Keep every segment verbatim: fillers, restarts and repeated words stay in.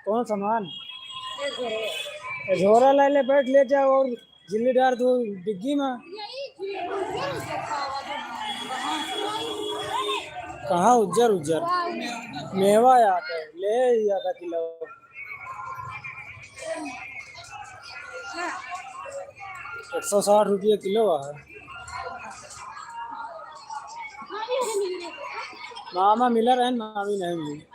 कौन सामान? ये झोरा। ये झोरा ले ले, बैठ ले जाओ और झिल्ली डार दो डिग्गी में। कहाँ उज्जर उज्जर? मेवा यार, ले ही आधा किलो। एक सौ साठ रुपये किलो है। मामा मिला रहे, मामी नहीं मिली।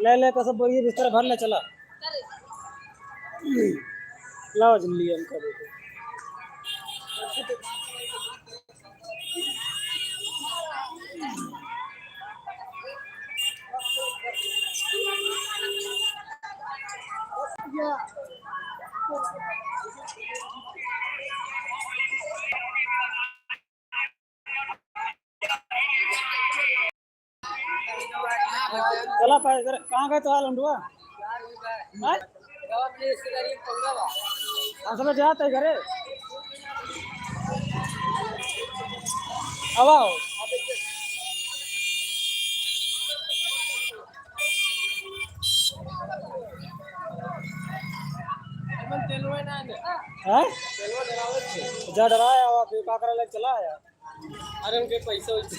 ले, ले, तो सब बोरिए बिस्तर भर ले, चला। लाओ जल्दी, हमको दे दो। चला पाए, इधर कहाँ गए तो हाल लंडुआ? हाँ? हम सब जाते हैं घरे। अब आओ। हैं? जा डराया हुआ, फिर का करे, लग चला आया। अरे उनके पैसे वैसे।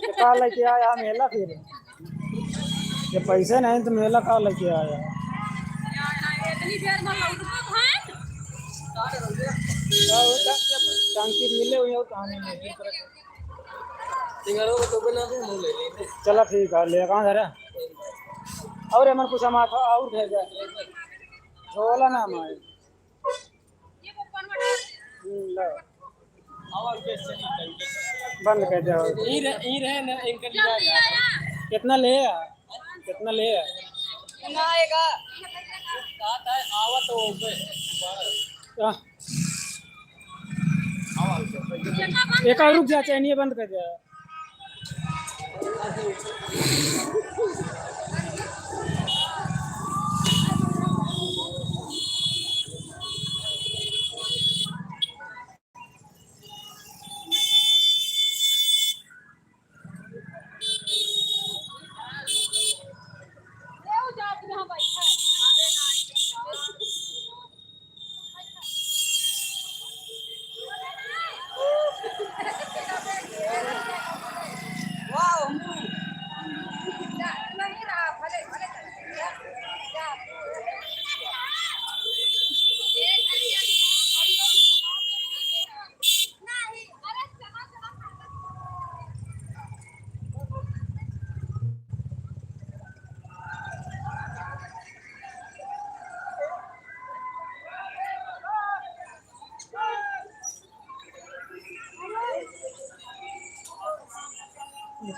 तो का लेके आया मेला फिर? ये पैसे नहीं तो मेला का लेके आया? इतनी देर में लौटबो भाई। का होता? टंकी मिले हुई हो कहानी में। सिंगारो को तो बना दे, हम ले लेंगे। चला ठीक है, ले कहाँ धरा? और एमन कुछ हमारा और है क्या? झोला ना हमारे। हम्म, लो। बंद कर दो। ई रहे, ई रहे ना, इनके लिए आया। कितना ले आ? कितना ले आ? ना आएगा। कहा था, आवा तो ऊपर। आह। एक और रुक जा, चैनिया बंद कर दे। ये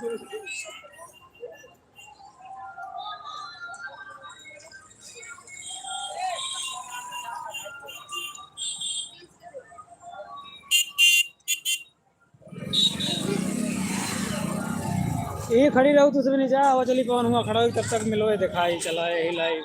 खड़ी रहू, दूसरे नहीं जा, आवा चली पवन हुआ खड़ा होई, तब तक मिलो, ये दिखाई चला, यही लाइव।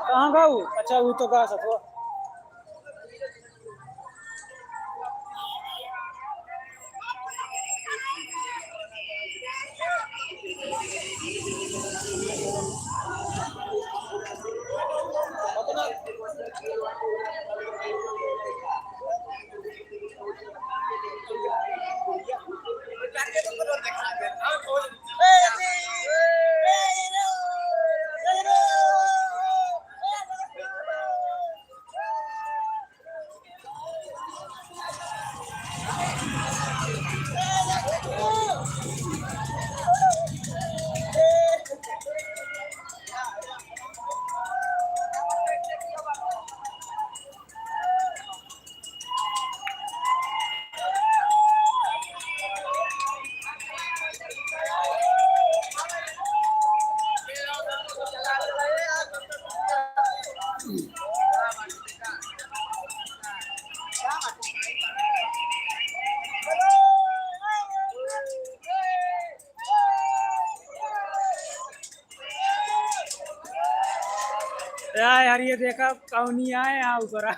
कहाँ गाऊ? अच्छा, वो तो गा सको। या यार, ये देखा, कौनी आए यहाँ ऊपर।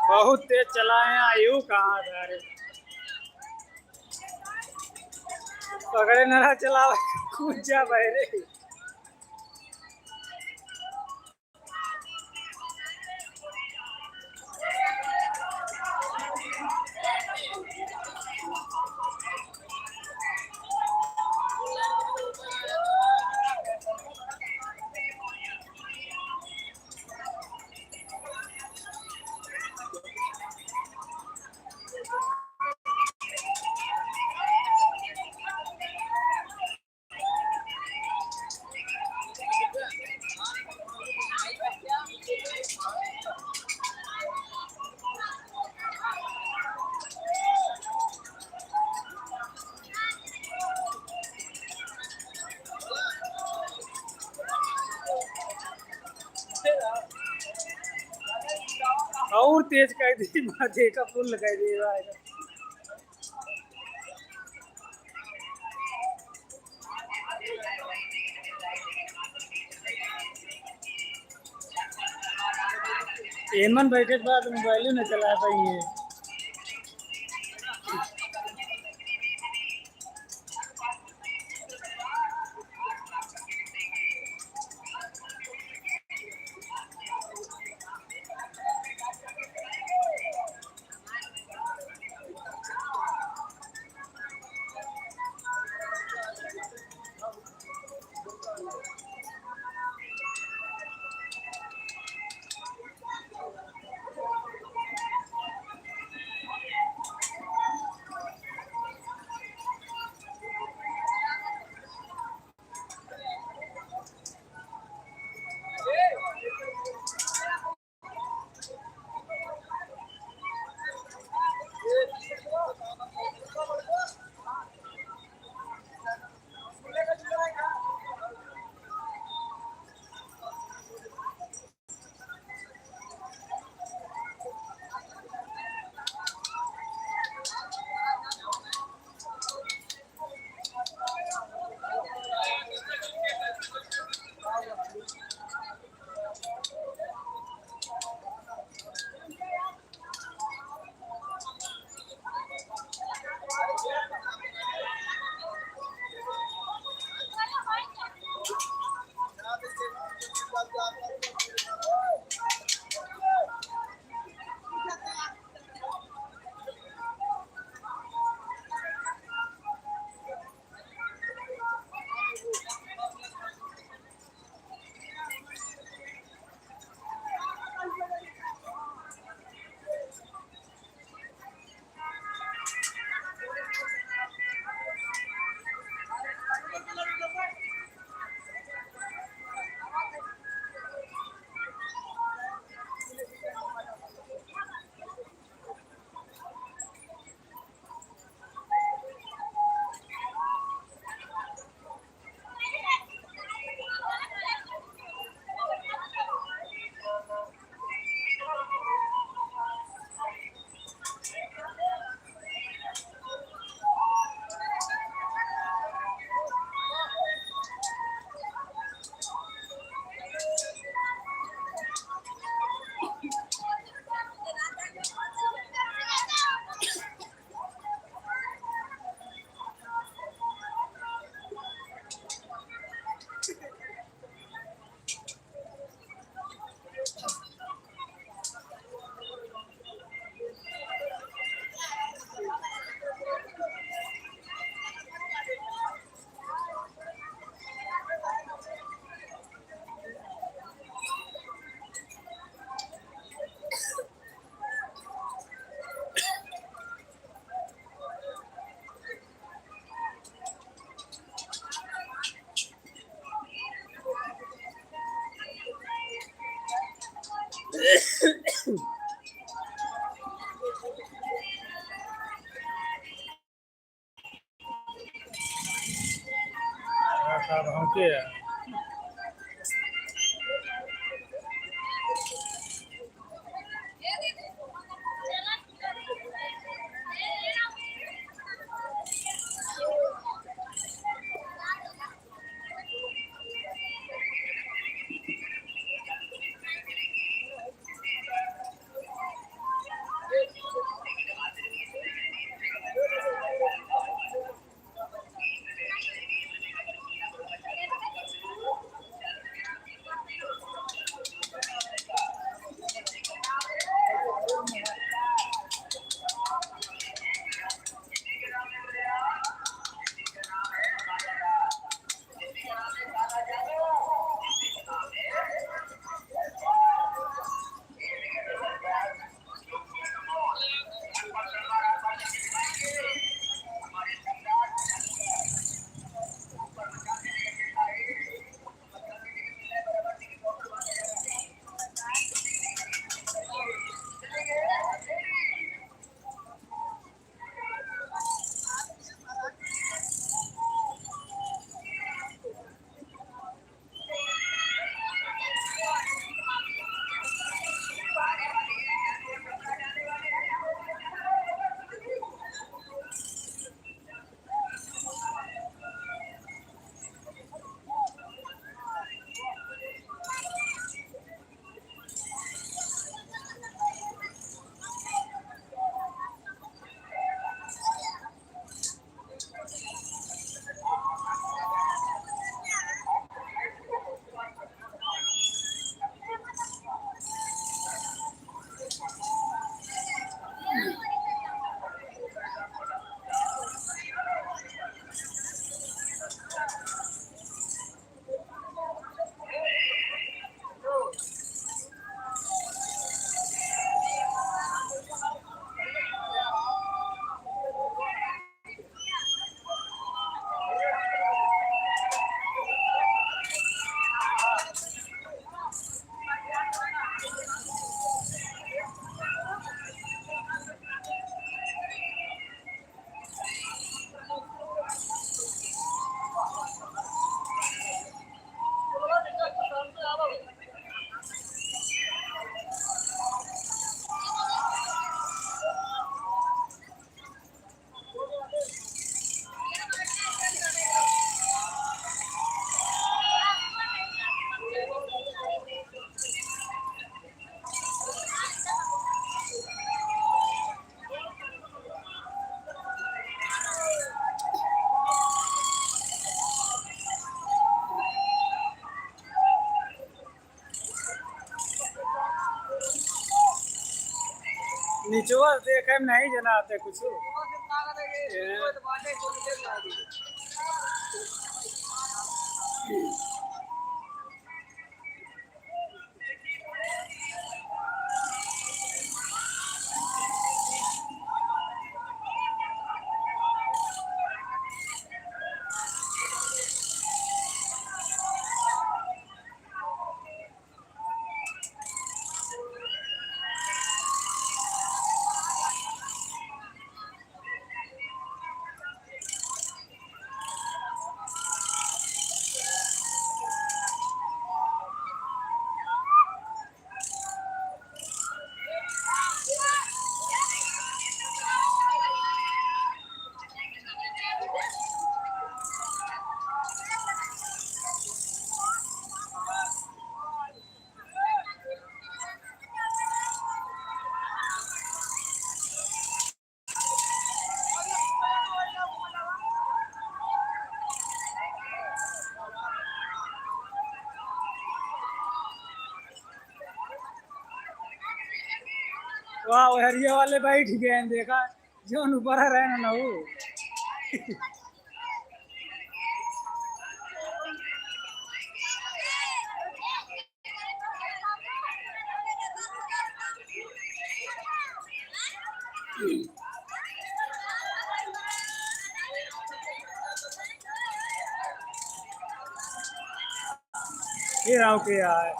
बहुत तेज चलाए हैं, आयु कहाँ जा रहे। पकड़े नरा चलावे, कूद जा बहरे। और तेज कर दी, देखा, फुल कर दी भाई। एमन बैठे के बाद मोबाइल न चला पाएंगे। अब हमके निचवा देखे में नहीं जनाते कुछ। वाह, ओहरिया वाले बैठ गए हैं, देखा, जौन ऊपर रहे ना, ना वो। ये आओ के यार।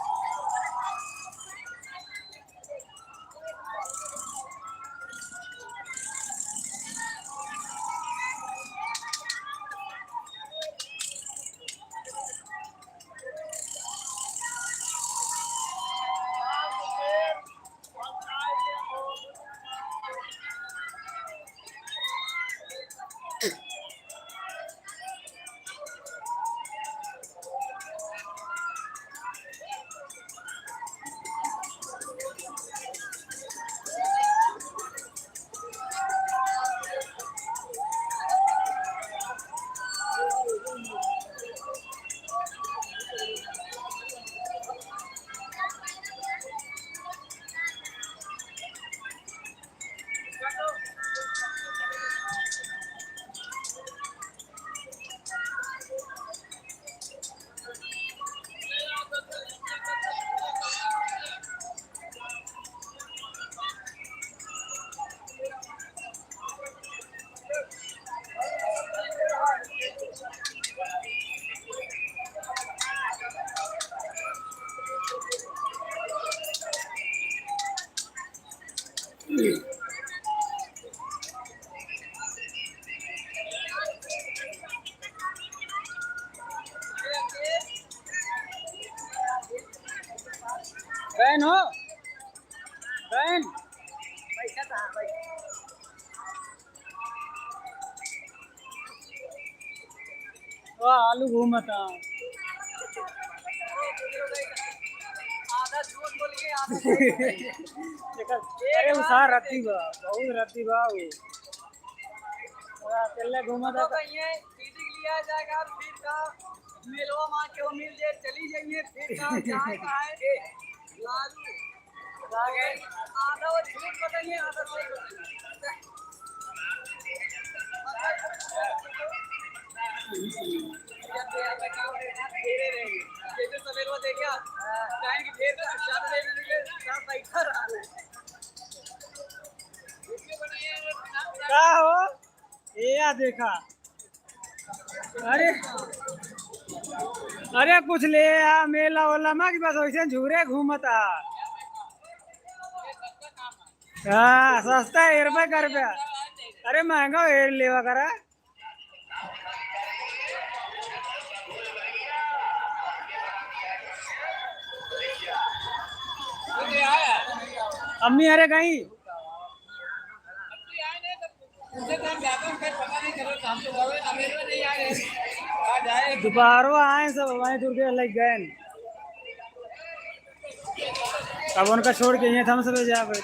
बहन हो, बहन। पैसा कहाँ, पैसा? वाह, आलू घूमता। आधा झूठ बोल के, आधा सही बोल के। देखा, अरे, उसार रद्दी बा, बहुत रद्दी बा उ। अकेले घूमता। तो ये दीदी के लिए आ जाएगा, फिर का मेलवा माँ के वो मिल जाए, चली जाइए, फिर का, जहाँ का है। आधा वो झूठ बताइए, आधा सही बताइए। जैसे सवेरे वो देखा, टाइम की ढेर का ज्यादा देर नहीं लगे, सब बैठा रहा है। का हो? ए या देखा। अरे, अरे कुछ ले आ, मेला ओला मा कि बस वैसे झूरे घूमता। हाँ, सस्ता है, रुपये का रुपया। अरे महंगा है, लेवा करा। अम्मी, अरे कहीं दोपहरो आए सब, वहीं दूर के लग गए। अब उनका छोड़ के यहीं थम सब जाए।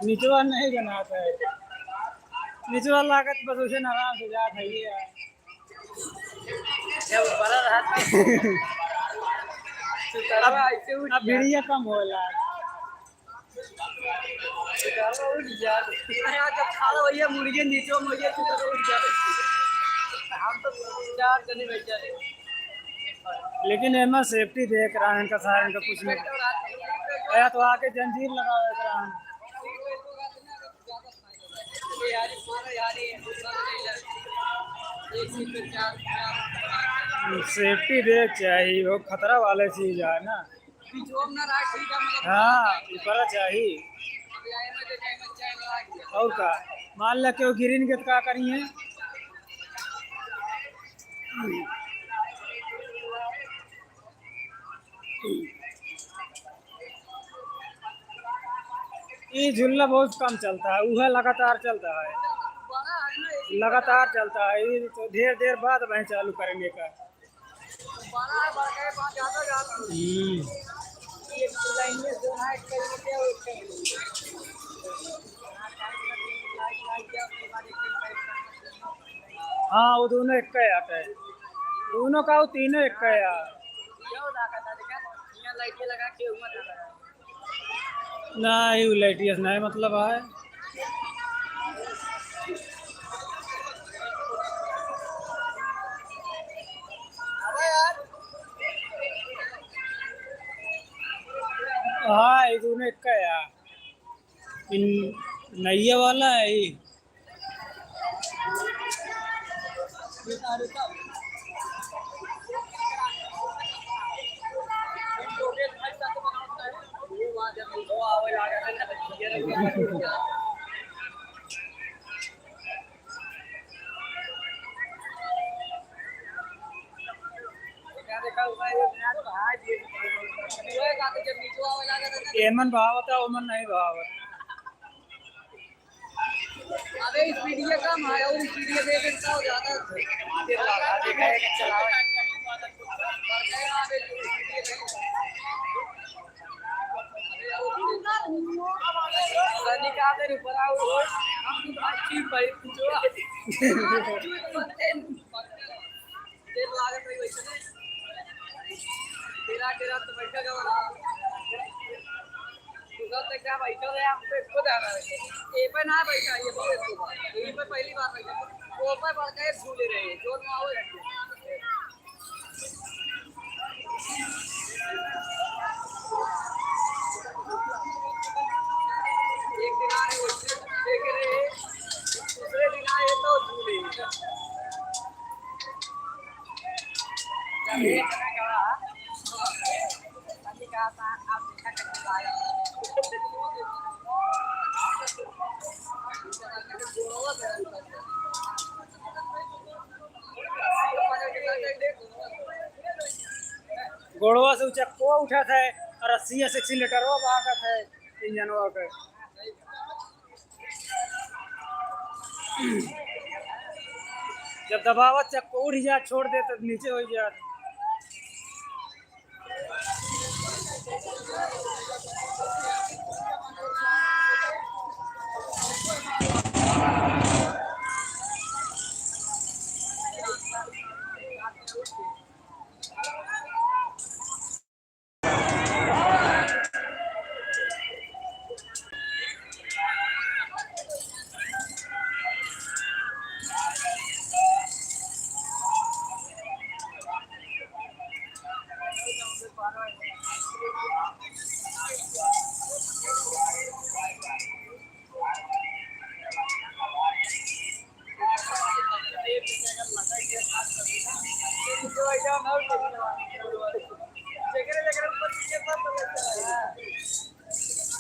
निचवा नहीं बनाता है, निचवा लागत बस उसे आराम से जात है ये। जब बड़ा रहत अब, ऐसे उठ अब भिड़िया कम होला। उठ जात। अरे, आज जब खड़ा होइए, मुड़िए नीचे, मुड़िए नीचे, उठ जात। हम तो चार जने बैठे रहे। लेकिन एमा safety देख रहा है इनका, सारे इनका कुछ नहीं। या तो आके जंजीर लगावे रहा है। Safety देख चाहिए, वो खतरा वाले चीज है ना। हाँ, ऊपर चाहिए। और का, मान ला केहू गिरिन के तो का करिए? ये झूला बहुत कम चलता है, वह लगातार चलता है, लगातार चलता है। ये तो ढेर देर बाद वहीं चालू करेंगे का। हम्म। हाँ, वो दोनों एक का आटा है, दोनों का, वो तीनों एक का है यार। ना, ये लाइटियस नहीं, मतलब है। हाँ, ये दोनों एक का है यार। इन नैया वाला है ये। एमन बहावत है, ओमन नहीं बहावत। अबे speed ये कम है और speed ये दे देता हो ज्यादा। सनी का दे ऊपर आओ। हम तो अच्छी भाई पूछो। तेल लागत है वैसे। तेरा, तेरा तो बैठा जाओ ना। तू सब तक क्या बैठा रहे, हम तो इसको जाना है। ये पे ना बैठा, ये बहुत अच्छी बात है। ये पे पहली बार बैठा। वो पे बढ़ के झूले रहे, जोर में आओ। एक दिन आए, वो देख रहे, दूसरे दिन आए तो झूले। जब एक जगह गया, गोड़वा से उ चक्को उठत है और रस्सिया से एक्सीलरेटरवा भागत है इंजनवा के। जब दबावत चक्को उठ जात, छोड़ देत, तब नीचे होइ जात।